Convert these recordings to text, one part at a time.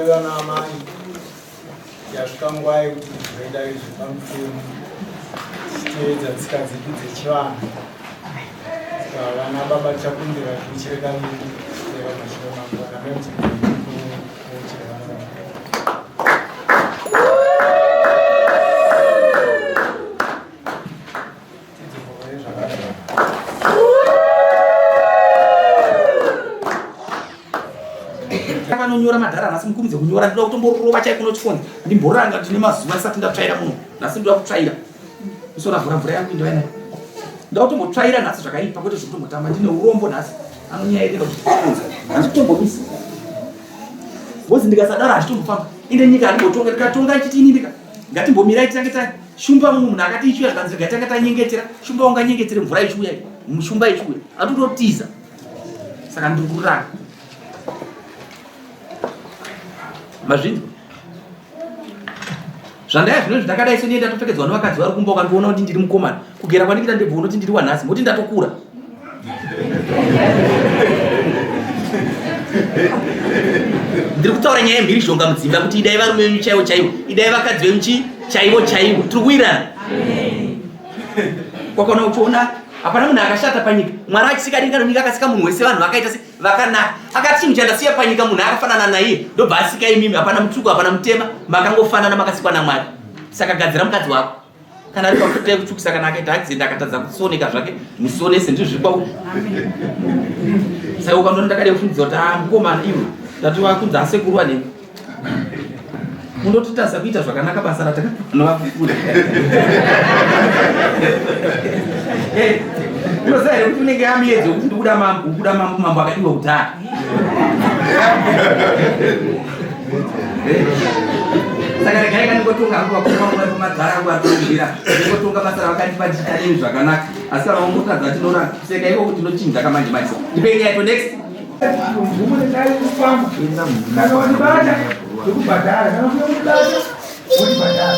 Vana amai, yasvika nguva yekuti tizoenda zvepamutemo tichitevedza tsika dzedu dzechivanhu. Saka vana baba tichakumbira tiuchire kaviri tichiteva mashoko mambo vana mai muchikuuchire vana baba. Vanonyora madhara nhasi mukurumidze kunyora ndinoda kutomborova chai kuno chifonzi ndimboranga ndine mazuva ndisati ndatsvaira muno nhasi ndoda kutsvaira musora vhura mvura yangu indova nayo ndoda kutombotsvaira nhasi zvakaipa kwete zvekutombotamba ndine urombo nhasi anonyairira kuti handitombomisi bhozi ndikasadaro hazvitombofamba inde nyika handimbotonga ndikatonga ichiti ini ndika ngatimbomirai titange ta shumba mumwe munhu akati ichiuya zvikanzi regai tanga tanyengetera shumba unganyengetere mvura ichiuya shumba ichiuya atototiza saka ndiri kurara mazvinzwa zvandaya zvino zvindakadai seniye ndatopfekedzwa nevakadzi vari kumba ukandiona kuti ndiri mukomana kugera kwandikuita ndebvu unoti ndiri wanhasi moti ndatokura ndiri kutaura nyaya yemhirizhonga mudzimba kuti idai varume venyu chaivo chaivo idai vakadzi venyu chi chaivo chaivo tiri kuwirana kwakaona uchiona hapana munhu akashata panyika mwari achisika denga nenyika akasika munhu wese vanhu vakaita se vakanaka akati chinhu chandasiya panyika munhu akafanana naiye ndobva asika imimi hapana mutsvuku hapana mutema makangofanana makasikwa namwari saka gadzira mukadzi wako kana ari pakuta yekutsvukisa kana akaita accident akatadza kusoneka zvake musonese ndizvo zviri kwauri saka ukanona ndakadai kufungidzira kuti ah mukomana iwe ndati wakunzi asekuru anemi munototadza kuita zvakanaka basa ratakanovakukura unoziva here kuti unenge yamiyedzo yekuti ndikuda mambo ukuda mambo mambo akadiwa kudhara saka regai kandingotonga hangu vakuru vangu vari kumadhara angu atombira ndingotonga basa ravakandipa ndichiita neni zvakanaka asi kana wangotadza tinora kuseka iko kuti ndochinja kamanje manje ndipei nyaya to next kana wandibata ndokubhadhara kana usina kundibata wondibhadhara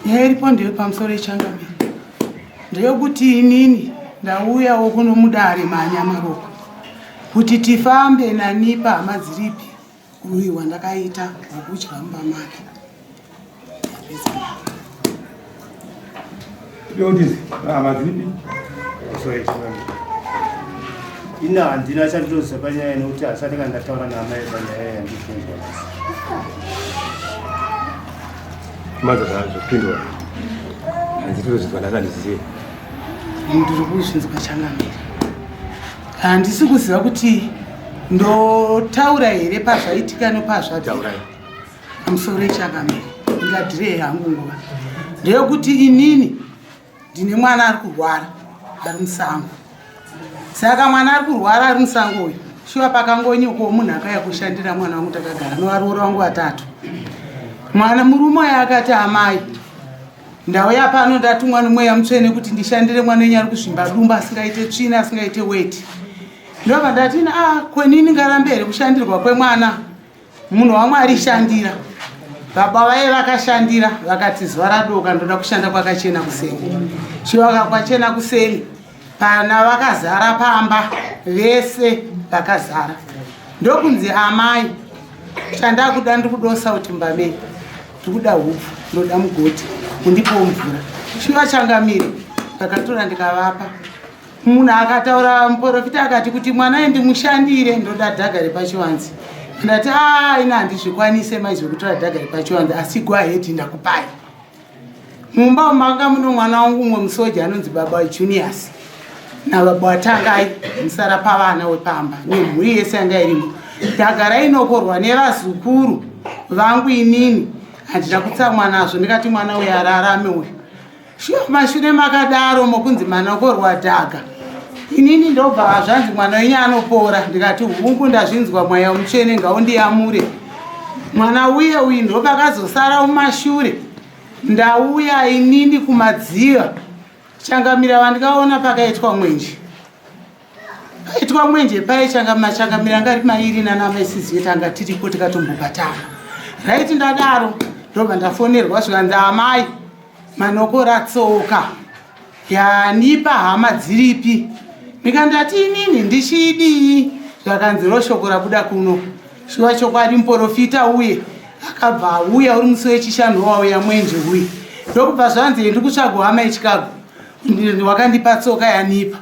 Nyaya iripo ndeye pamusoro yechangamire ndeyekuti inini ndauyawo kuno mudare maanyamaropa kuti tifambe nanipa hama dziripi uyu wandakaita wekudya mumba make Ina handina chandinoziva panyaya nekuti hasati kana ndataura naamai panyaya yandibvunzwa nhasi. Maza zvapindwa. Handitozvinzwa nhasi handizive. Ndiri kuzvinzwa changamire. Handisi kuziva kuti ndotaura here pazvaitika nepazvabva. Pamusoro changamire. Ndingadirei hangu nguva. Ndeyekuti inini ndine mwana ari kurwara ari musango. Saka mwana ari kurwara ari musango uyu. Shuwa pakangonyukawo munhu akauya kushandira mwana wangu takagara nevaroora vangu vatatu. Mwana murume uyu akati amai ndauya pano ndatumwa nomweya mutsvene kuti ndishandire mwana wenyu ari kuzvimba dumbu asingaite tsvina asingaite weti. Ndobva ndati ah kwenini ngarambe here kushandirwa kwemwana munhu wamwari shandira baba vaye vakashandira vakati zuva radoka ndoda kushanda kwakachena kuseni chivaka kwachena kuseni pana vakazara pamba vese vakazara ndokunzi amai chandakuda ndikudosa kuti mumba menyu ndikuda hupfu ndoda mugoti mundipowo mvura chiva changamire ndakatora ndikavapa munhu akataura muprofita akati kuti mwana ndimushandire ndoda dhaga repachivanze ndati a ina handizvikwanise mai zvekutora dhaga repachivanze asi gwahedi ndakupai mumba umu manga muno mwana wangu umwe musoja anonzi baba junius nababa watangai musara pavana wepamba nemhuri yese yanga irimo ndagara inokorwa nevazukuru vangu inini handina kutsamwa nazvo ndikati mwana uyu ararame uyu Shuwa mashure makadaro mokunzi manokorwa dhaga inini ndobva zvanzi mwana wenyu anopora ndikati hungu ndazvinzwa mweya mutsvene ngaundiyamure mwana uye uyu ndopakazosara mumashure ndauya inini kumadziva changamira vandikaona pakaitwa mwenje. Paitwa mwenje paye changa machangamire anga ari mairi nana mai Siziye tanga tiriko tikatombobatana. Right ndadaro ndobva ndafonerwa zvikanzi amai manokora tsoka yanipa hama dziripi ndikandati inini ndichidii zvakanzi roshoko rabuda kuno shuwa chokwadi muporofita uye akabva auya uri musi wechishanu wauya mwenje uye ndokubva zvanzi ndiri kutsvagwa hama yechikago wakandipa tsoka yanipa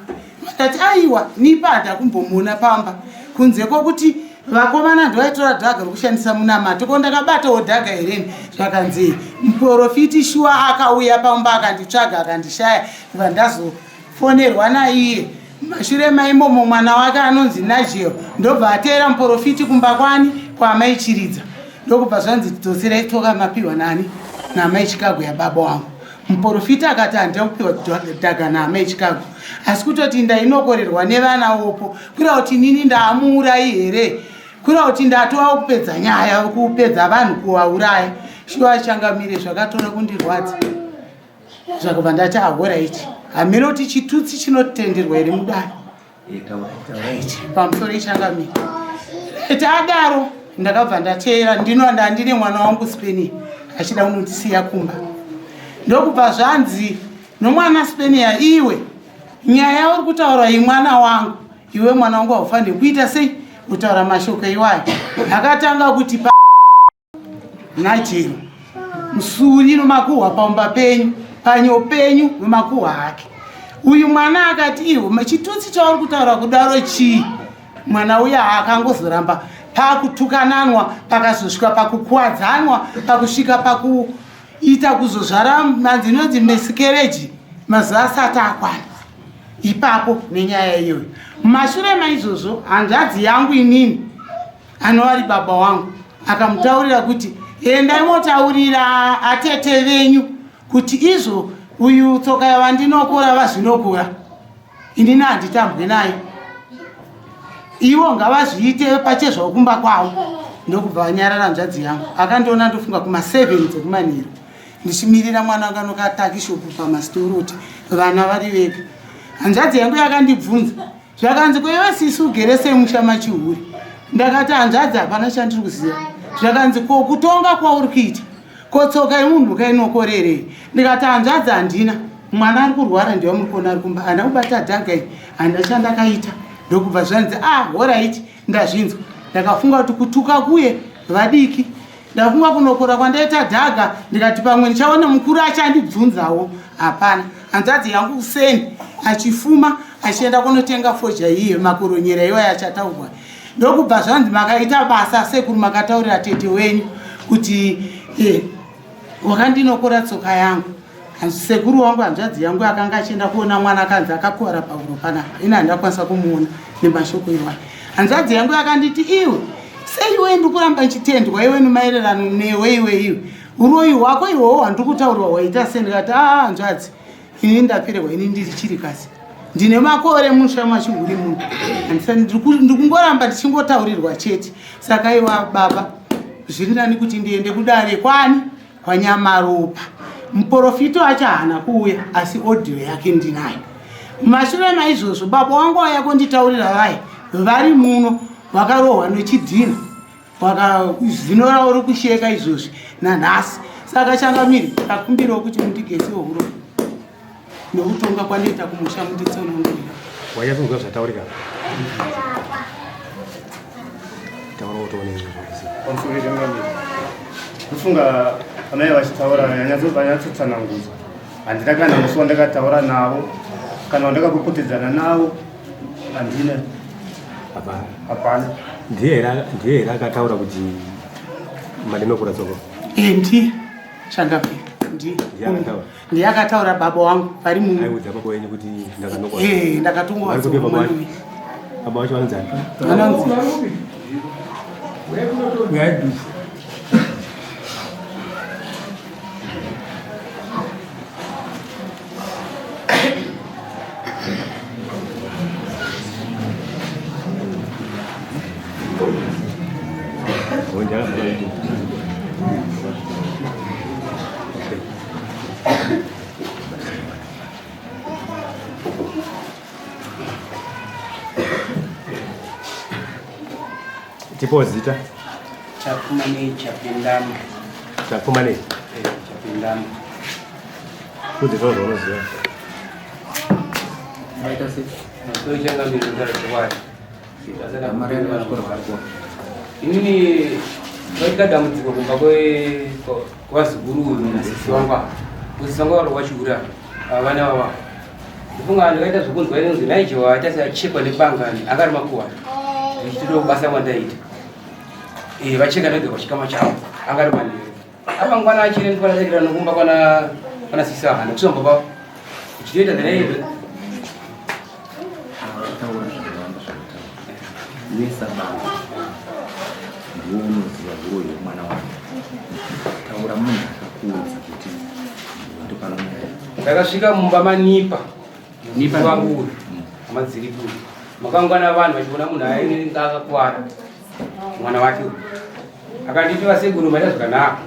ndati aiwa nipa handakumbomuona pamba kunze kwokuti vakomana ndovaitora dhaga rokushandisa munamato ko ndakabatawo dhaga hereni zvakanzi muporofiti shuwa akauya pamba akanditsvaga akandishaya ndibva ndazofonerwa naiye mashure maimomo mwana wake anonzi nigel ndobva ateera muporofiti kumba kwani kwaamai chiridza ndokubva zvanzi dzoserai tsoka mapiwa nani namai chikago yababa wangu Muporofita akati handina kupiwa dhaga naamai Chicago asi kutoti ndainokorerwa nevana opo kureva kuti inini ndaamuurayi here kureva kuti ndatova kupedza nyaya kupedza vanhu kuvauraya shuwa changamire zvakatora kundirwadza zvakabva ndati ahoraiti hameno kuti chitutsi chinotenderwa here mudare pamusoro ichangamire tadaro ndakabva ndateera ndino ndandine mwana wangu spenia achida kunondisiya kumba ndokubva zvanzi nomwana spenia iwe nyaya uri kutaura iyi mwana wangu iwe mwana wangu haufaniri kuita sei kutaura mashoko iwayo akatanga kuti Nigel musuri nomakuhwa pamba penyu panyo penyu nomakuhwa ake uyu mwana akati iwo chitutsi chauri kutaura kudaro chii mwana uya akangozoramba pakutukananwa pakazosvika pakukuwadzanwa pakusvika pakuita kuzozvara manzi inonzi mesikereji mazuva asati akwana ipapo nenyaya iyoyo mumashure maizvozvo hanzvadzi yangu inini anova ari baba wangu akamutaurira kuti endai motaurira atete venyu kuti izvo uyu tsoka yavandinokora vazvinokora inini handitambwe naye ivo ngavazviite pachezvavo kumba kwavo ndokubva vanyarara hanzvadzi yangu akandiona ndofunga kuma7 dzekumanheru ndichimirira mwana wangu anokatakishopu pamasitoro kuti vana vari vega hanzvadzi yangu yakandibvunza Zvakanzi ko iwe sisi ugere sei musha machihure? Ndakati hanzvadzi hapana chandiri kuziva. Zvakanzi ko kutonga kwauri kuita ko tsoka yemunhu kainokorerei? Ndikati hanzvadzi handina mwana ari kurwara ndiye muri kuona ari kumba handina kubata dhaga iyi handina chandakaita ndokubva zvanzi ah horaiti ndazvinzwa ndakafunga kuti kutuka kuye vadiki ndafunga kunokora kwandaita dhaga ndikati pamwe ndichaona mukuru achandibvunzawo hapana hanzvadzi yangu kuseni achifuma achienda kunotenga foja iye makoronyera iwayo achataurwa ndokubva zvanzi makaita basa sekuru makataurira tete wenyu kuti eh, wakandinokora tsoka yangu Sekuru wangu hanzvadzi yangu akanga achienda kuona mwana akanzi akakuvara pahuro panapa ini handakwanisa kumuona nemashoko iwayo. Hanzvadzi yangu yakanditi iwe sei iwe ndikuramba ndichitendwa iwe nemaererano newe iwe iwe uroyi hwako ihwohwo hwandiri kutaurirwa hwaita sei ndikati aa hanzvadzi ini ndapererwa ini ndiri chirikadzi ndine makore musha machihuri muno ndikungoramba ndichingotaurirwa chete saka iwa baba zviri nani kuti ndiende kudare kwani kwaNyamaropa. Muporofita wacho haana kuuya asi audio yake ndinayo. Mumashure maizvozvo baba wangu vauya konditaurira vaye vari muno vakarohwa nechidhina zino ravo ri kusheka izvozvi nanhasi. Saka changamire ndakumbirawo kuti mundigesewo huro nekutonga kwandoita kumusha munditsanangurira. Wanyatsonzwa zvataurika? Taura utoone izvozvo. Pamusoro changamire. Ndofunga amai vachitaura vanyatsotsanangudza. Handina kana musi wandakataura navo kana wandakapopotedzana navo handina. Hapana. Hapana. Ndiye here akataura kuti mandinokura tsoko? Eh, ndiye. Changamire. Ndiye. Ndiye akataura. Ndiye akataura baba wangu vari mu Aiudza baba wenyu kuti ndakanokwa. Eh, ndakatongwa Vari kupi baba wacho? Baba wacho vanonzi ani? Vanonzi Tipo zita. Tapfumanei Chapendama. Tapfumanei. Eh, Chapendama. Kudzi zvavo zvaunoziva. Maita sei? Masoro changamire ndara chokwadi. Inini vaita dambudziko kumba kwevazukuru nasisi wangu ava. Sisi wangu vari wachiura vana vava. Ndifunga ndikaita zvekunzwa inonzi Nigel waita seachekwa nebanga akari makuwa. Ndichitoda kubasa kwandaita. Eh, vacheka ndega pachikama chavo angari manheru. Apa ngwana achiri ndikwana chakira nokumba kwana kwana sisi ava nekusomba kwavo. Chitoita the Taura zvakawanda zvakataura. Iwe sababa ndiwe unoziva huroyi hwemwana wako. Taura munhu akakuudza kuti ndopanonyaya. Ndakasvika mumba manipa. Nipa wangu uyu. Hama dziripo. Makangwana vanhu vachiona munhu ainge akakuwara. Mwana wake uyu. Akanditi vasekuru maita zvakanaka.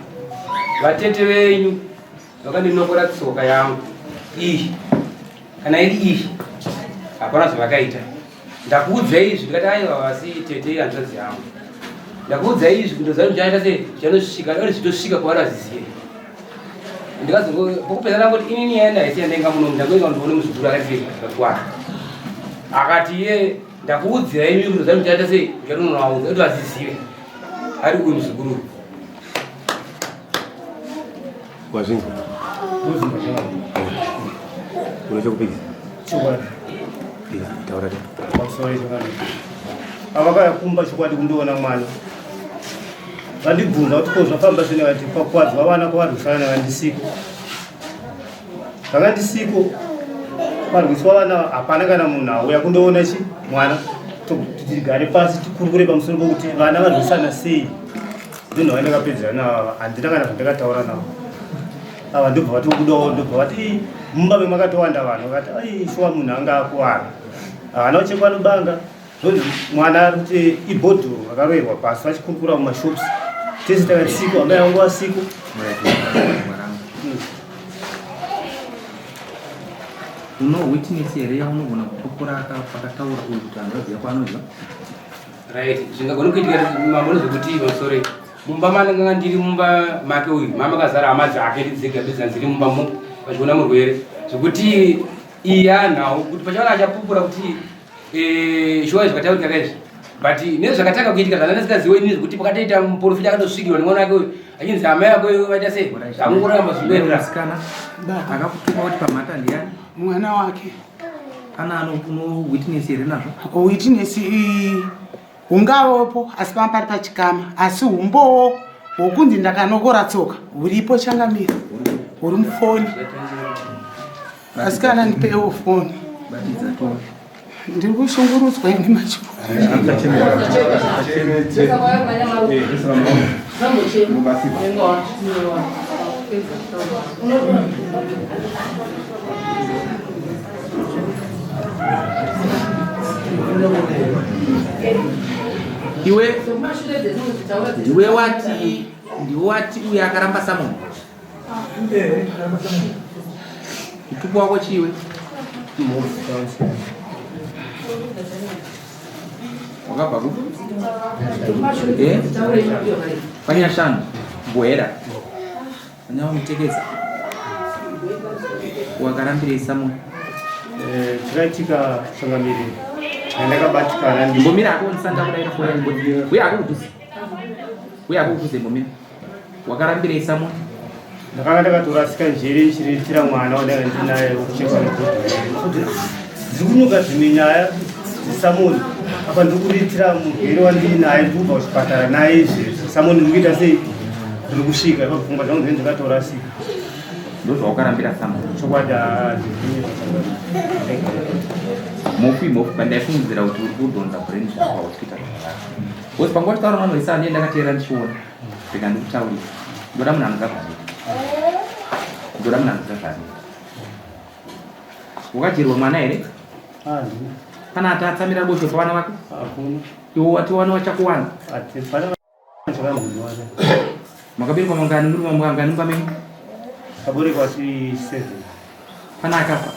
Vatete venyu vakandinokora tsoka yangu iyi kana iri iyi hapana zvavakaita ndakuudzai izvi ndikati aiwa vasi tete hanzvadzi yangu ndakuudzai izvi kuti zanu zvichaita sei zvichanosvika ori zvitosvika kwavari vazizive ndikazopokupedza ndangoti inini yaenda haisi yandainga muno ndangoinga ndione muzukuru akati akakwana akati iye ndakuudzirai imi kuti zanu zvichaita sei zvichatonovaudza kuti vazizive ari uyu muzukuru Wazvinzwa? Une chekupikisa? Chokwadi. Taura ta. Pamusoro chokwadi. Avakauya kumba chokwadi kundoona mwana. Vandibvunza kuti ko zvafamba sei vakati pakuwadzwa vana kwavarwisana vandisiko. Zvakandisiko parwiswa vana hapana kana munhu auya kundoona chi mwana tigare pasi tikurukure pamusoro pokuti vana varwisana sei. Ndinhu vandakapedzera navo handina kana zvandakataura navo. Ava ndobva vatobudawo ndobva vati mumba memakatowanda vanhu vakati ai shuwa munhu anga akuvara. Havana kuchekwa nobanga zvonzi mwana ari kuti ibhodhoro rakaroerwa pasi vachikurukura mumashops tese takati amai vangu vasiko. Uno witness here yaunogona kupupura pakataura uyu kuti hanzvadzi yako anodya? Right, zvingagona kuitika mambo nezvekuti sorry. Mumba mandanga ndiri mumba make uyu, mama akazara hama dzake ndidzega bedzi dziri mumba mo vachiona murwere. Zvekuti iya nhau kuti pachaona achapupura kuti eh shuwa zvakataurika kaizvi. But nezvakatanga kuitika zvana ndisingaziwe ini zvekuti pakatoita muprofita akatosvikirwa nemwana wake uyu achinzi hama yako vaita sei? Zvakungoramba zvindoenderana. Musikana akakutuma kuti pamhata ndiyani? Mwana wake. Kana ano uno witness here nazvo? Witness hungavopo asi panga pari pachikama asi humbowo hwokunzi ndakanokora tsoka huripo changamire huri mufoni asi kana ndipewo foni ndiri kushungurudzwa ini machipo Iwe ndiwe wati ndiwe wati uyo akaramba samoni mutupo wako chiwe wakabva ku eh? panyashanu mbohera Anyamutekeza wakarambirei samoni? Eh, chakaitika changamire ndakabatikana mbomira ako ndisanda kudaira foni uye ako kudhuze uye ako kudhuze mbomira wakarambirei samoni? Ndakanga ndakatorasika njere ndichiriritira mwana wandanga ndinaye wekuchekwa nebhodhoro ndiri kunyuka dzimwe nyaya dzesamoni apa ndiri kuriritira murwere wandinaye ndiri kubva kuchipatara naye izvezvi samoni ndiri kuita sei ndiri kusvika ipa pfungwa dzangu dzinenge dzakatorasika ndozvaukarambira samoni chokwadi mofi mofi pandaifungidzira kuti uri kudhonza brain zvako hausi kuita zvakanaka bcause panguva chitaura vanhu vese andiye ndakateera ndichiona rega ndikutaurira ndoda munhu anoziva zvazvinoita ndoda munhu anoziva zvazvinoita wakadyirwa mwana here pana ati atsamira bosho pavana vako iwo wati wana wachakuwana makaberekwa mangani muri mangani mumba menyu kaberekwa tiri seven pana akafa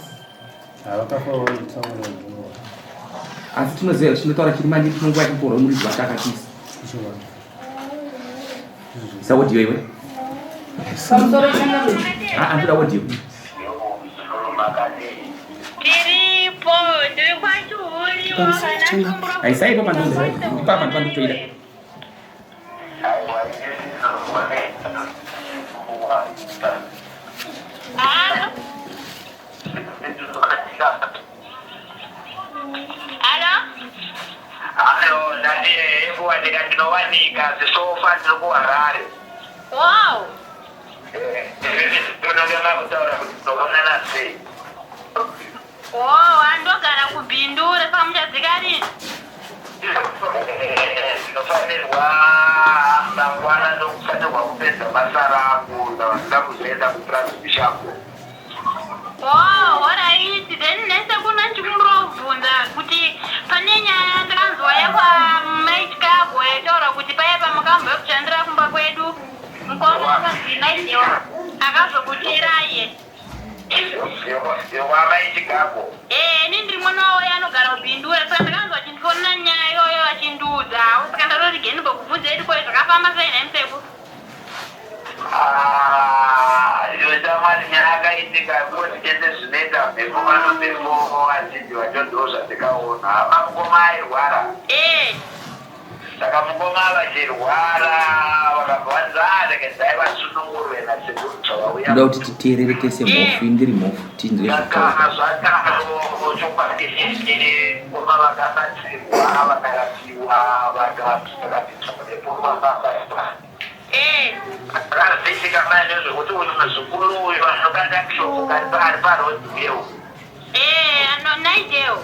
asi tinoziva chinotaura chiri mandiri tinonguva yekuporwa muridzi wake akatisa Ichokwadi. Saudio iwe. Pamusoro changamire. Ah, andoda audio. Tiripo, ndiri kwaChihuri. Pamusoro changamire. Aisai ipo pandonzi. Ipapa ndipandikutoida. Halo. Halo. Halo, ndati kuwanika ndinowanika zisofa ndiri kuHarare. Wow. Ndinoda kutaura kuti tinoonana sei. Wow, andogara kuBindura saka muchadzika rini? Ndinofanirwa mangwana ndokufanirwa kupedza basa rangu ndava kuzoenda kutransmission. Wow, alright. Then nese kuno ndichikumbira kuti pane nyaya yandakanzwa yekwamai Chicago yaitaura kuti paya pamukambo yekushandira kumba kwedu mukoma akanzi Nigel akazokuteeraye. Yokwamai Chicago. Eh, ini ndiri mwana wavo anogara kuBindura saka ndakanzwa achindifonera nyaya iyoyo achindiudza. Saka ndatoti gendibokubvunza edi kwayo zvakafamba sei nhai musekuru? Shamwari nyaya yakaitika kuti chete zvinoita mhepo vanomhepo vazhinji vacho ndo zvandikaona. Hama mukoma airwara. Eh. Saka mukoma vachirwara vakabva vanzi "Ah, regedzai vasunungurwe nasekuru zvavauya." Ndoda kuti titeerere tese mhofu ndiri mhofu tinzwe zvataura. Kana zvadaro chokwadi mukoma vakabatsirwa vakarapiwa vakabviswa mhepo vababa. Eh. Akaziitika manje zvekuti uyu muzukuru uyu anokanda shoko kari ari paroad uyewo. Eh, ano Nigel.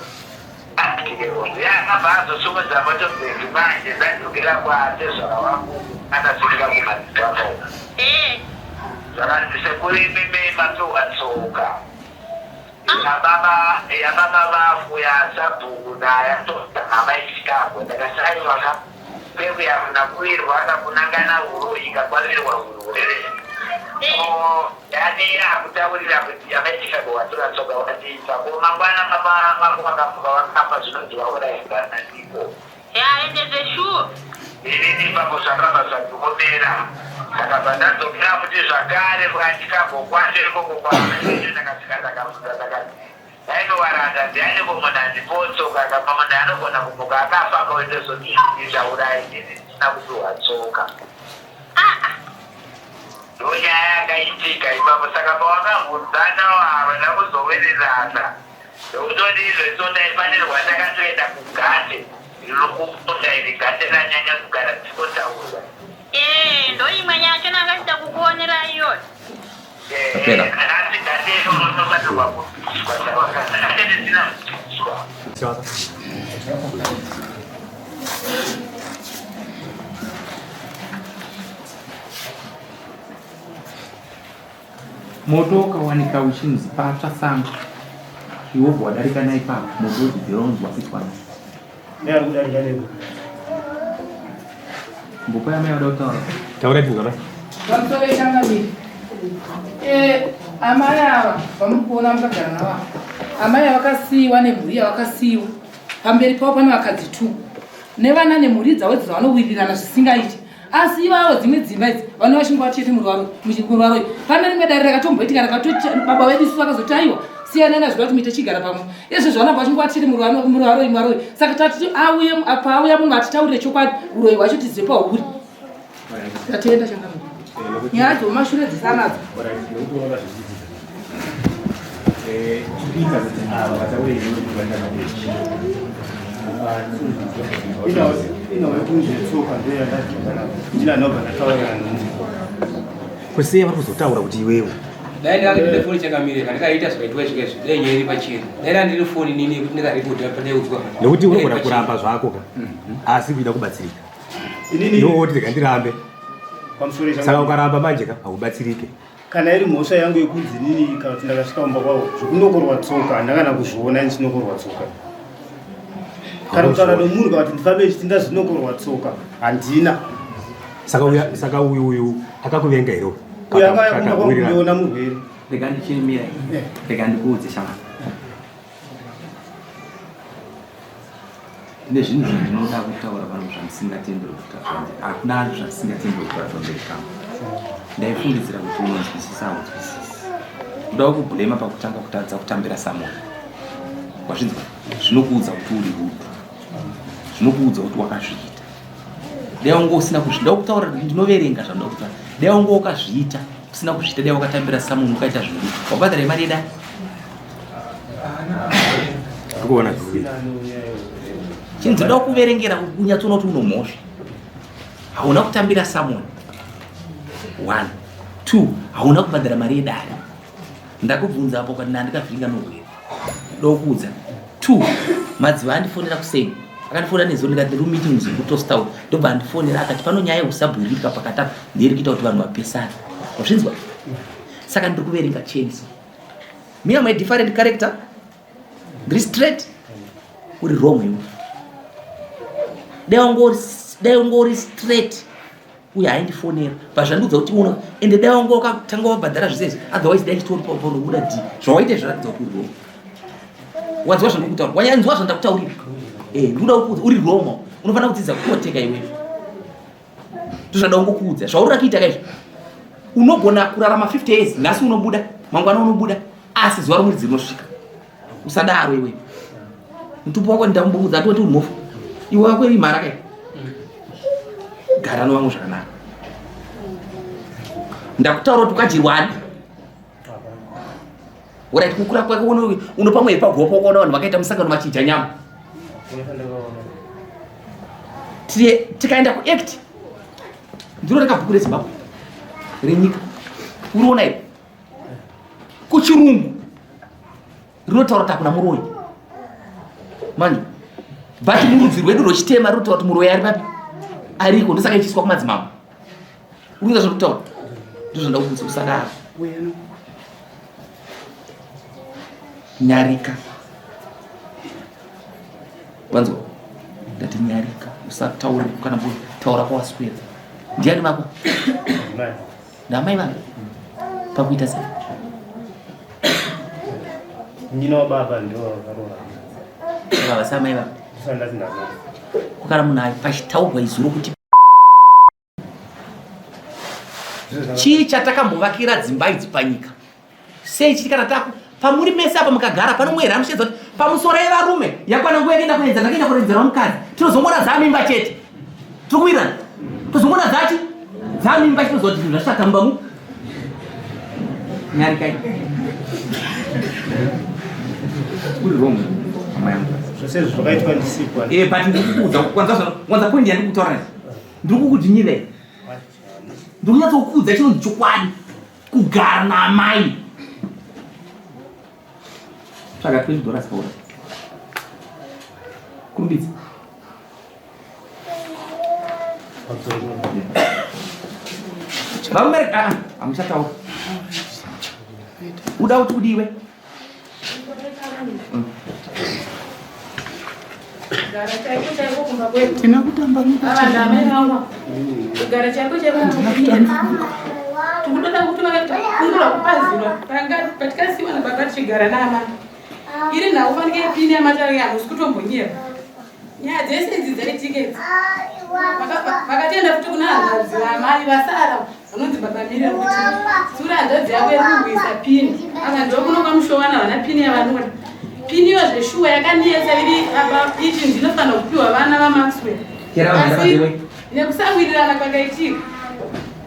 Akabva azosumudza motobheki manje ndadzokera kwatezvara wangu akasvikira kumadzibaba. Eh. Zvakanzi sekuru imimi mapiwa tsoka. Yababa yababa vafu yasabhuku nayatota hama ichikagwa ndakasaiwa ka pekuya kunakuirwa kakunangana uroyi kakwavirwa urwere. Yani akutaurira kuti amaichikago watora tsoka watipa ko mangwana baba vako vakamuka vakafa zvinonzi vaurayigana ndiko. Ya, ende zveshuwa. Inini ipapo zvakabva zvandiomera ndakabva ndadzokera futi zvakare kwandikabvo kwacho ikoko kwamaicho ndakasvika ndakabvunza ndakati ndainowaranda ndianiko munhu andipowo tsoka kapa munhu anogona kumuka akafa akaendezoti ndichaurai inini ndisina kupiwa tsoka. Ndonyaya yakaitika ipapo saka pawakabvunzana havana kuzowirirana nokutoti izvo ndaifanirwa ndakatoenda kugate rinokupota iri gate ranyanya kugara dzikotaurwa. Eh, ndo imwe nyaya yacho ndanga kukuonera iyoyo. Tapera. Asi gate iroro rinofanirwa kubviswa gate risina kubviswa. Moto ukawanika uchinzi patsva sango iwe wobva wadarika naipapo moto wozobvira unonzi wapiswa nai. Neari kudarika neko. Mbupa yamai vada kutaura. Taura tinzwa mai. Pamusoro changamire. Eh, amai ava vamuri kuona mukagara navo ava. Amai ava vakasiyiwa nemhuri yavakasiyiwa. Pamberi pavo pane vakadzi two. Nevana nemhuri dzavo idzi dzavanowirirana zvisingaiti. Asi ivavo dzimwe dzimba idzi vanova vachingova chete muruvaroi. Pane rimwe dare rakatomboitika rakatoti baba vedu isusu vakazoti aiwa siyanai nazvo kuti muite chigara pamwe. Izvezvi vanobva vachingova chete muruvaroi muruvaroi. Saka tati auye pauya munhu atitaurire chokwadi uroyi hwacho tizive pahuri. Tatenda changamire. Nyaya dzemumashure dzisanadzo. Nekuti wakazvidzidzisa. Chipika kuti ava vataure iwe kuti Inawe kunze tsoka ndiyo yandadzoka nayo. Ndina ndobva ndataurira nomunhu. Kwesiye vari kuzotaura kuti iwewe. Dai ndanga ndine foni changamire ndikaita zvakaitwa izvi izvi dai nyaya iri pachena. Dai ndanga ndine foni inini yekuti ndikarekodha pandaiudzwa. Nekuti unogona kuramba zvako ka. Asi kuida kubatsirika. Inini Iwe woti rega ndirambe. pamusoro Saka changamire. ukaramba manje ka haubatsirike. Kana iri mhosva yangu yekunzi inini kana kuti ndakasvika kumba kwavo zvekunokorwa tsoka handina kana kuzviona ndichinokorwa tsoka. Kana kutaura nomunhu kana kuti ndifambe ndichiti ndazvinokorwa tsoka handina. Saka uya saka uyu uyu akakuvenga here uyu? Uyo akauya kumba kwangu Kakawirirana. kundiona murwere. Rega ndichimira. Eh. Rega ndikuudze shama. Ndine zvinhu zvandinoda kutaura pano zvandisingatenderwi kutaura. Hakuna zvandisingatenderwi kutaura pamberi pangu. Ndaifungidzira kuti unonzwisisa haunzwisisi. Kuda kublema pakutanga kutadza kutambira samoni. Wazvinzwa? Zvinokuudza kuti uri rude. Zvinokuudza kuti wakazviita. Dai wanga usina kuzviita, kutaura ndinoverenga zvandinoda kutaura. Dai wanga wakazviita, usina kuzviita dai wakatambira samoni ukaita zvinhu. Wabhadhara mari yedai? Kuona zviri. Chinzi ndoda kuverengera kunyatsoona kuti unomhosva. Hauna kutambira summon. One. Two, hauna kubhadhara mari yedare. Ndakubvunza apo ukati ndandikavhiringa nohwere. Ndokuudza. Two, madziva andifonera kuseni. Akandifonera nezuro ndikati ndiri meeting muzukuru tostown. Ndobva andifonera akati pano nyaya yeusabhuirika pakati apa ndiri kuita kuti vanhu vapesane. Wazvinzwa? Saka ndiri kuverenga cheni so. Me am a different character. Ndiri straight. Uri wrong iwe. Dai ungori straight. Uye haindifonera. Pazvandiudza kuti uno ende dai wanga wakatanga wabhadhara zvese izvi. Otherwise dai chitori pa panobuda D. Zvawaita zvaratidza kuti uri wrong. Wanzwa zvandikutaura. Wanyanzwa zvandakutaurira. Eh, ndikuda kukuudza uri wrong. Unofanira kudzidza kutoteka iwewe. Ndozvandada kungokuudza. Zvauri kuita kaizvo. Unogona kurarama 50 years, nhasi unobuda, mangwana unobuda, asi zuva romuridzi rinosvika. Usadaro iwe. Mutupo wako ndambokuudza atoti uri mhofu. Iwe wako iri mhara kai. Gara nevamwe zvakanaka. Ndakutaura kuti ukadyirwa ani? Orit kukura kwake unopa mweya pagopo ukaona vanhu vakaita musangano vachidya nyama. Tikaenda kuact ndiro rakabhuku reZimbabwe renyika uriona iri kuchirungu rinotaura kuti hakuna muroyi manje but murudzi rwedu rwechitema rinotaura kuti muroyi ari papi ariko ndosaka ichiiswa kumadzimambo Urikuita zvekutaura. Ndizvo ndakuudza usadaro. Nyarika. Wanzwa? Ndati nyarika. Usataure kana kutaura kwawaswera. Ndiani vako? Ndamai vangu. Pakuita sei? Nyina wababa ndio vakarora. Baba samai vako. Ndisandati ndazwa. Kukara munhu pachitaurwa izuro kuti chii chatakambovakira dzimba idzi panyika sei chiti kana taku pamuri mese apa mukagara pano mwera anosheedza kuti pamusoro yevarume yakwana nguva yekuenda kuenza ndakaenda kuredzera mukadzi tinozongona dzamimba chete tiri kuwirirana tozongona dzachi dzamimba chitoziva kuti zvinhu zvashata mumba mu nyarikai uri wrong mama yangu zvose izvi zvakaitwa ndisikwa eh but ndikukuudza kwanza kwanza point yandikutaura ndiri kukudzvinyirei ndiri kunyatsokuudza chinonzi chokwadi kugara naamai tsvaga 20 dollars paura kurumbidza varume ah, hamuchataura uda kuti udiwe Tina kutamba kugara chaiko chaiko tikutoda kuti vakakurura kupazirwa patikasiwa nababa tichigara naamai iri nhau fanike pini yamatare hamusi kutombonyera nyaya dzese idzi dzaitika idzi vakatenda futi kuna hanzvadzi vamai vasara vanonzi baba mire kuti tsura hanzvadzi yako iri kurwisa pini ava ndokuno kwamushowana vana pini yavanoda pini iyo zveshuwa yakanetsa iri apa ichi ndinofanira kupiwa vana vamaxwell asi nekusawirirana kwakaitika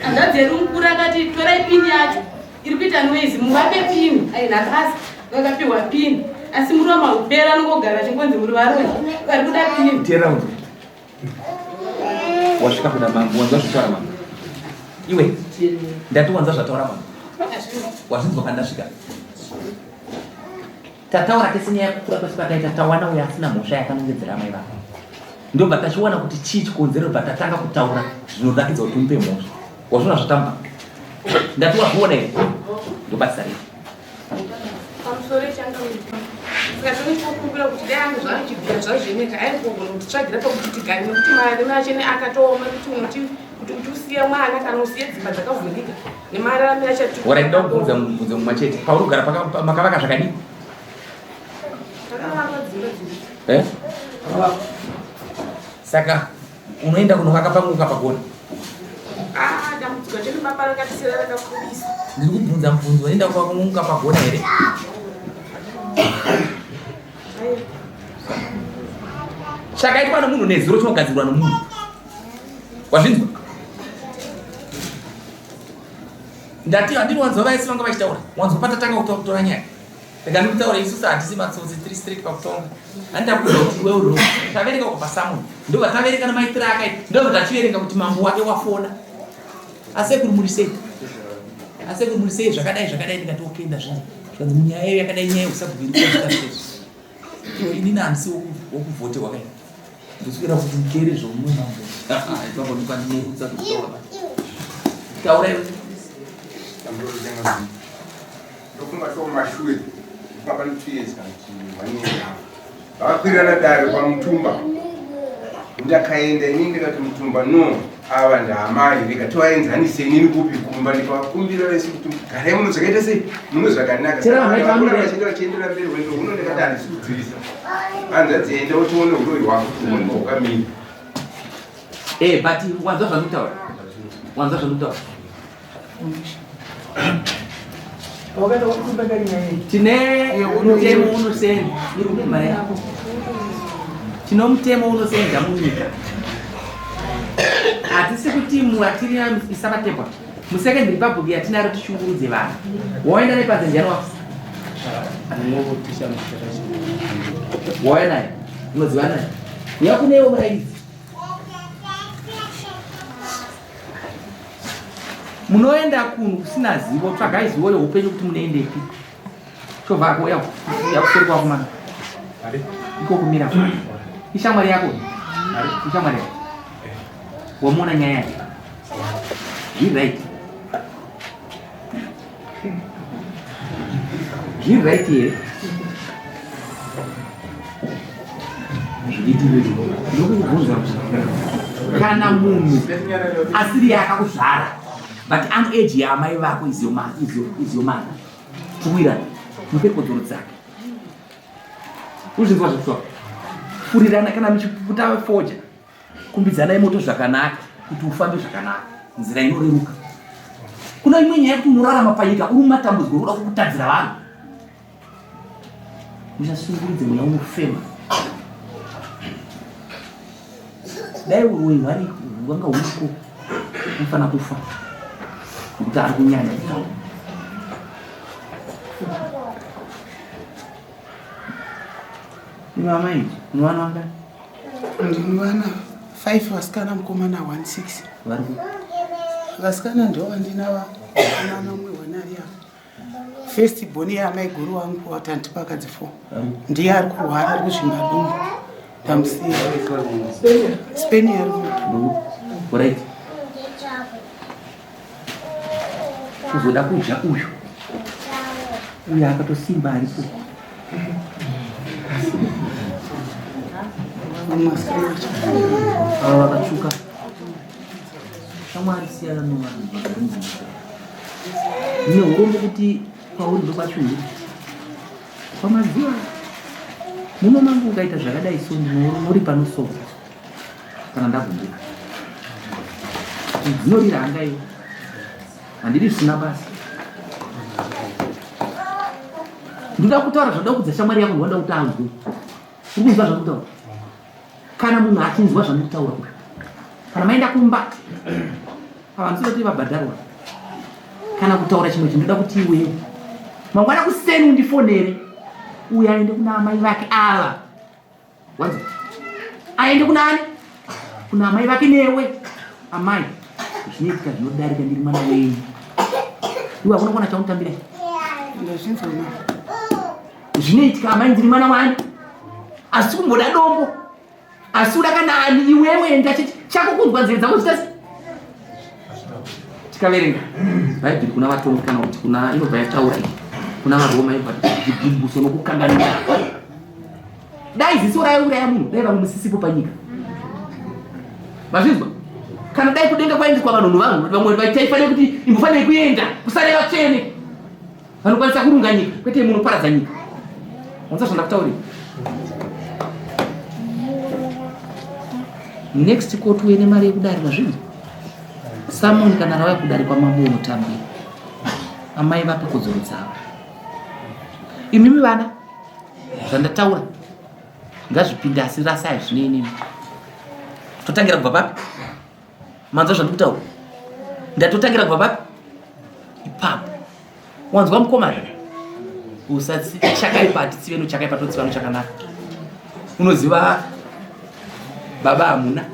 hanzvadzi yedu mukuru akati torai pini yacho iri kuita noise muvape pini aina basa vakapiwa pini asi muromo haupera anongogara achingonzi muri varoyi vari kuda pini wasvika kuna mambo wanzwa zvataura mambo iwe ndati wanzwa zvataura mambo wazvinzwa pandasvika tataura tese nyaya yekukura kwese kwataita tawana uyo asina mhosva yakanongedzera amai vako ndobva tachiwana kuti chii chikonzero bva tatanga kutaura zvinoratidza kuti umupe mhosva wazviona zvatamba ndati wazviona here ndobasa rei pamusoro ichangamira saka tinokumbira kuti dai ange zvanochibvira zvazveneka aigogona kutitsvagira pakuti tigare nekuti mari machene akatooma kuti unoti kuti kuti usiye mwana kana usiye dzimba dzakavhurika nemararamiro achati Orai ndoda kubvunza mubvunzo mumwe chete. Pauri kugara makavaka zvakadii? Takavaka dzimba dziri Eh? Saka unoenda kunovaka pamwe ukapagona. Ah, dambudziko chedu baba rakatisira rakakurisa. Ndiri kubvunza mubvunzo unoenda pamwe ukapagona here? Chakaitwa nomunhu nezuro chinogadzirwa nomunhu. Wazvinzwa? Ndati handini wanzwa vaisi vanga vachitaura. Wanzwa patatanga kutora nyaya. Rega ndikutaure isusu hatisi matsotsi tiri straight pakutonga. Handida kuudza kuti iwe uri wrong. Taverenga kubva Samuel. Ndobva taverenga nemaitiro akaita. Ndobva tachiverenga kuti mambo wake wafona. Asekuru muri sei? Asekuru muri sei zvakadai zvakadai ndikati okay ndazvinzwa. Zvikanzi munyaya iyo yakadai nyaya yeusabhuku iri kuita sei? Iwe inini handisi wokuvhoterwa kai. Ndoswera kuti ndikere zvomumwe mambo. Ah, ipapo ndikwandinorutsa kutaura. Taura iwe. Ndofunga so mashure papa ne 2 years kana kuti 1 year now. Vakakwirana dare kwaMutumba. Ndakaenda inini ndikati Mutumba no ava ndaamai rega tivaenzanise inini kupi kumba ndikavakumbira vese kuti garai muno zvakaita sei muno zvakanaka. Saka vachienda vachiendera mberi rwendo huno ndikati handisi kudzivisa. Hanzvadzi enda utione huroyi hwako kuti huone hwakamira. Eh, but wanzwa zvandikutaura. Wanzwa zvandikutaura. Tine mutemo unosenza iri kune mari yako. Tino mutemo unosenza munyika. Hatisi kuti muatiri isabatebwa. Musecond republic yatinaro tishungurudze vanhu. Waenda nepanze ndiani wako? Wauya naye? Unoziva naye? Yakunewo murairidzi. Munoenda kunhu kusina zivo, tsvagai zivo yeupenyu kuti munoendepi. Chovha ako yakuseri kwako mana. Iko kumira. Ishamwari yako. Ishamwari yako. Wamuona nyaya yake. Zviri right. Zviri right here? Ndokubvunza kana munhu asiri akakuzvara but an age yaamai vako is your mother tuwirana mupe kodzero dzake uzvinzwa zvekutswa furirana kana muchiputa foja Kumbidzanai moto zvakanaka kuti ufambe zvakanaka, nzira inoreruka. Kuna imwe nyaya yekuti unorarama panyika uri mumatambudziko unoda kukutadzira vanhu. Muchasungurudze mweya unofema. Dai uroyi hwari hwanga huriko unofanira kufa nekuti ari kunyanya kutaura. Imi amai, munovana vangani? Ndine vana 5 vasikana mukomana 1 6. Vari ku? Vasikana ndo vandina vakomana umwe one ari apa. First born yaamai guru wangu watanti pakadzi 4. Ndiye ari kurwara ari kuzvimba dumbu. Ndamusiya. Spain ari ku. Right. Kuzoda kudya uyu. Uyu akatosimba aripo. Ava vakatsvuka. Shamwari siyana nevanhu vakarinzira. Ndine urombo kuti kwauri ndokwachuru. Kwamazuva muno mangu ukaita zvakadai so ndinori panosonga. Kana ndagumbuka. Dzinorira hanga iwe. Handidi zvisina basa. Ndoda kutaura zvandoda kudza shamwari yako ndoda kuti anzwe. Uri kunzwa zvandikutaura? Kana munhu achinzwa zvandikutaura uyu. Kana maenda kumba ava ndisida kuti vabhadharwa. Kana kutaura chimwe chinhu ndoda kuti iwewe mangwana kuseni undifonere uyo aende kuna amai vake ava. Wanzwa? Aende kuna ani? Kuna amai vake newe. Amai, zvinoitika zvinodarika ndiri mwana wenyu. Iwe hakuna kuona chaunotambira. Ndazvinzwa ma. Zvinoitika amai ndiri mwana wani. Asi kumboda dombo. Asi uda kana ani iwewe enda chete chako kunzwa nzeve dzako zvitasi. Tikaverenga Bhaibheri kuna vatongi kana kuti kuna inobva yataura iyi. Kuna vaRoma inobva zvigumbuso nokukanganisa. Dai ziso raiuraya munhu dai vamwe musisipo panyika. Mazvinzwa? Kana dai kudenga kwaendeswa vanhu vanhu vamwe vaitaifanira kuti imbofanira kuenda kusare vatsvene vanokwanisa kurunga nyika kwete munoparadza nyika. Wanzwa zvandakutaurira? Next court uye nemari yekudare mazvinzwa. Summon kana rauya kudare kwamambo unotambira. Amai vape kodzero dzavo. Imimi vana zvandataura ngazvipinde asi rasai zvinei nemi. Totangira kubva papi? Manzwa zvandikutaura? Ndatotangira kubva papi? Ipapo. Wanzwa mukomana? Usatsi chakaipa hatitsive nochakaipa totsiva nochakanaka. Unoziva baba hamuna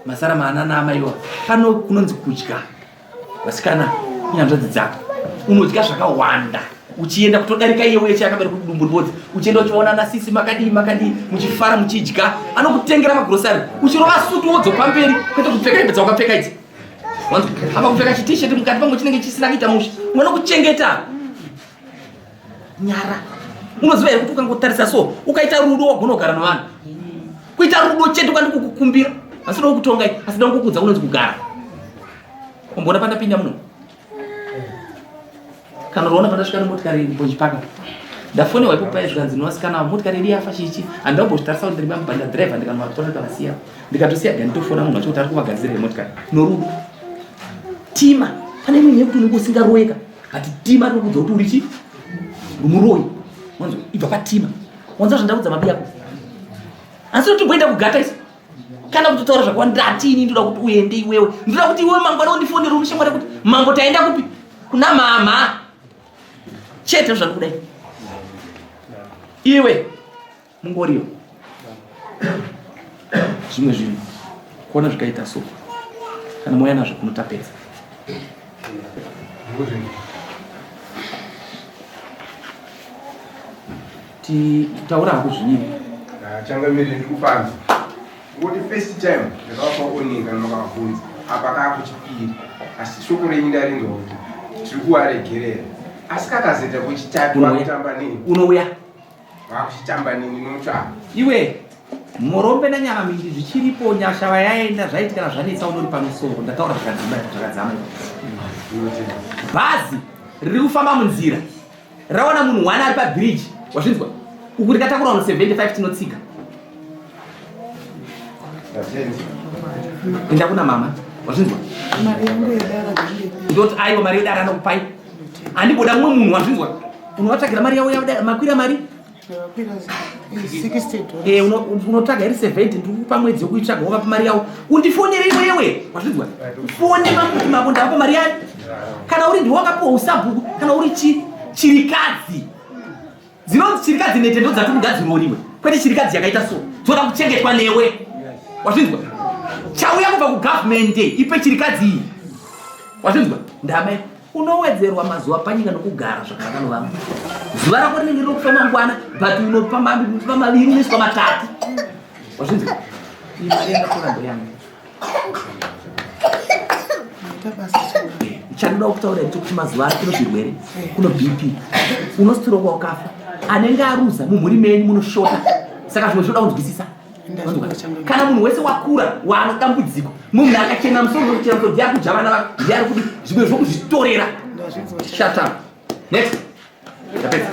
masara maana naamaiwa pano kunonzi kudya vasikana kunyanzvadzi dzako unodya zvakawanda uchienda kutodarika iye uye chayakabera kudumbu ribodzi uchienda uchiona nasisi makadii makadii muchifara muchidya anokutengera magrosari uchirova sutu wodzo pamberi kwete kupfeka hembe dzawakapfeka idzi wanzwa apa kupfeka chitisheti mukati pamwe chinenge chisina kuita mushe vanokuchengeta nyara unoziva here kuti ukangotarisa so ukaita rudo wagona kugara nevanhu kuita rudo chete ukandikukukumbira asi uda kukutongai asi da kukuudza kunonzi kugara umboona pandapinda muno kana unoona pandasvika nemotikari mbochipaka ndafonewa ipo paye zvikanzi novasikana motikari yedu yafa chichi handambozvitarisa kuti ndiri mambanda driver ndikanovatora ndikavasiya ndikatosiya gani tofona munhu wacho kuti ari kuvagadzirira motikari norudo tima pane imwe nyaya yekuti unenge usingaroyeka but tima rinokudza kuti uri chi rumuroyi wanzwa ibva patima wanzwa zvandaudza mabi yako asi unotomboenda kugata isu kana kutotaura zvakawanda ndati ini ndoda kuti uende iwewe ndoda kuti iwewe mangwana undifonere unoshamwari kuti mambo taenda kupi kuna mama chete zvandikudai iwe mungoriyo zvimwe zvinhu kuona zvikaita so kana mouya nazvo kuno tapedza Taura hako zvinini. Ah, changamire ndiri kupanza. Ngokuti first time ndakavapa warning kana makavabvunza apa kaakuchipiri asi shoko renyu ndarinzwa kuti tiri kuvaregerera asi kakazoita kwechitatu vakutamba nini unouya vakuchitamba nini notsva iwe Murombe nanyama mindi zvichiripo nyasha vayaenda zvaitikana zvanetsa unori pamusoro ndataura zvakadzima zvakadzama bhazi riri kufamba munzira rawana munhu one ari pabhiriji wazvinzwa uku rikatakura vanhu 75 tinotsika enda kuna mama wazvinzwa ndoti aiwa mari yedara anokupai handimboda mumwe munhu wazvinzwa unovatsvagira mari yavo makwira mari Eh, unotsvaga iri 70 ndikupa mwedzi wekuitsvaga wavapa mari yavo undifonere iwewe wazvinzwa fone mamuti mavo ndavapa mari yani kana uri ndiwe wakapiwa usabhuku kana uri chirikadzi dzinonzi chirikadzi nete ndo dzati kugadziroriwe kwete chirikadzi yakaita so dzoda kuchengetwa newe wazvinzwa chauya kubva kugavhumente ipe chirikadzi iyi wazvinzwa ndamai Unowedzerwa mazuva panyika nokugara zvakanaka novamwe. Zuva rako rinenge riri kufa mangwana but unopa maviri unoiswa matatu. Wazvinzwa? Iyi mari yandatora ndoyangu. Chandoda kutaura ndechekuti mazuva ano kuno zvirwere, kuno BP, unostroka ukafa, anenge aruza mumhuri menyu munoshota. Saka zvimwe zvinoda kunzwisisa. Kana munhu wese wakura waano dambudziko, munhu akachena musoro unochena musoro ndiye ari kudya vana vake, ndiye ari kudi zvimwe zvokuzvitorera. Shut up. Next. Ndapedza.